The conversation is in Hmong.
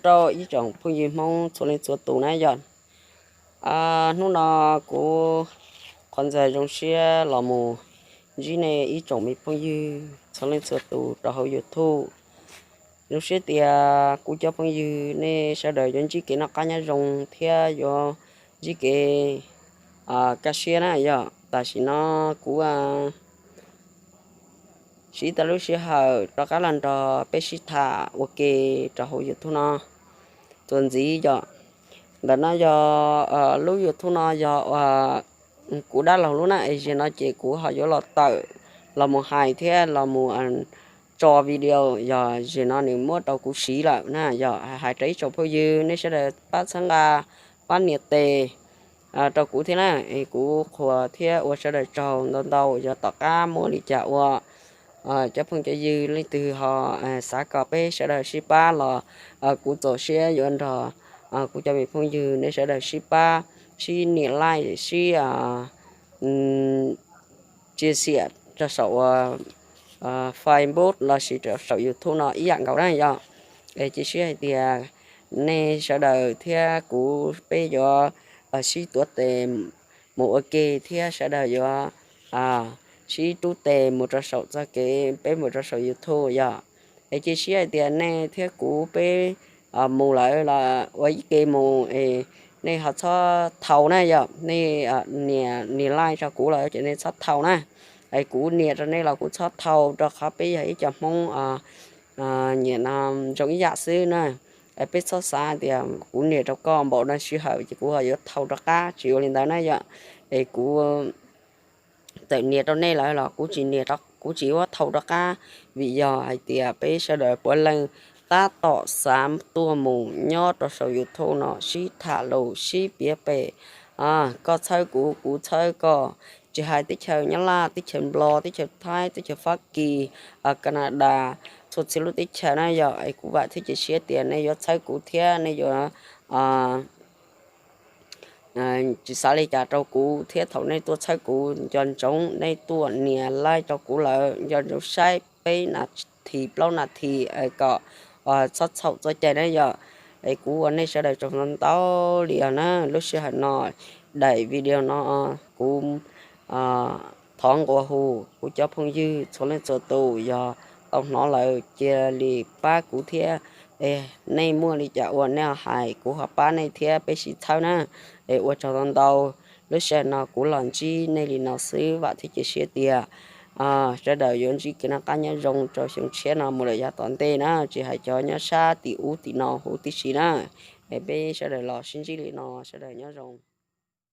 rau ib tsoom phooj ywg Hmoob txhua leej txhua tus na yom. Hnub no kuv qhov ntxawg zoo siab los mus ntsib nej ib tsoom me phooj ywg txhua leej txhua tus rau hauv YouTube. Zoo siab tias kuv cov phooj ywg nej sawv daws yuav ntsib kev noj qab nyob zoo thiab yuav ntsib kev kaj siab na yom. Tam sim no kuv siv tau lub sij hawm rov qab los nrog peb sib tham ua ke rau hauv YouTube no txuas ntxiv yom. Ntawm no yog lub YouTube no yog kuv dab laug lub na, es zaum no ces kuv ho yuav los tawm los mus hais thiab los mus tso video, yog zaum no nws muab rau kuv siv lawm na. Yog hais rau ib tsoom phooj ywg nej sawv daws pab txhawb nqa, pab nias tes rau kuv thiab na, es kuv qhuas thiab ua sawv daws tsaug ntau ntau. Yog tom qab muaj li cas ua cov phooj cov ywg leej twg ho xav kom peb sawv daws sib pab los kuv txaus siab yuav nrog kuv cov me phooj ywg nej sawv daws sib pab, sib nias like, sib chia sẻ rau saum Facebook lossis rau saum YouTube no ib yam nkaus na yom. Es cia siab hais tias nej sawv daws thiab kuv peb yuav sib tuav tes mus ua ke thiab sawv daws yuav sib rub tes mus rau saum txoj kev peb mus rau saum YouTube yom. Es cia siab hais tias nej thiab kuv peb mus lawm los ua ib ke mus es nej ho txhob thau na yom. Nej nias, nias like rau kuv los ces nej txhob thau na. Es kuv nias rau nej los kuv txhob thau rau qhov peb yog ib co Hmoob nyiam no zoo ib yam xwb na. Es peb txhob xav tias kuv nias rau koj npaum no sij hawm ces kuv ho yuav thau rov qab, tsis ua li ntawd na yom. Es kuv txawm nias rau nej lawm los kuv tsis nias, kuv tsis yuav thau rov qab, vim yog hais tias peb sawv daws puav leej tab tom xav tuaj mus nyob rau saum YouTube no sib tham lus sib piav pem, koj txhawb kuv, kuv txhawb koj, tsis hais teb chaws Nyab Laj, teb chaws Nplog, teb chaws Thaib, teb chaws Fab Kis, Canada, txhua txhia lub teb chaws na yom. Es kuv vam thiab cia siab tias nej yuav txhawb kuv thiab nej yuav tsis xav li cas rau kuv thiab. Thaum nej tuaj txhawb kuv, nco ntsoov nej tuaj nias like rau kuv lawm, nco ntsoov saib peb nas this plaub nas this es kom txhob txhaum txoj cai na yom. Es kuv ua nej sawv daws tsaug ntau ntau li os na. Lub sij hawm no daim video no kuv thov nqua hu kuv cov phooj ywg txhua leej txhua tus yog tau hnov lawm cia li pab kuv thiab. Es nej muaj li cas ua nej hais kuv ho pab nej thiab peb sib txhawb na. Es ua tsaug ntau ntau. Lub sij hawm no kuv los ntsib nej li no xwb, vam thiab cia siab tias sawv daws yuav ntsib kev noj qab nyob zoo rau xyoo tshiab no mus lawm yav tom ntej na, tsis hais cov nyob sab tim ub tim no huv tib si na. Es peb sawv daws los sib ntsib li no, sawv daws nyob zoo.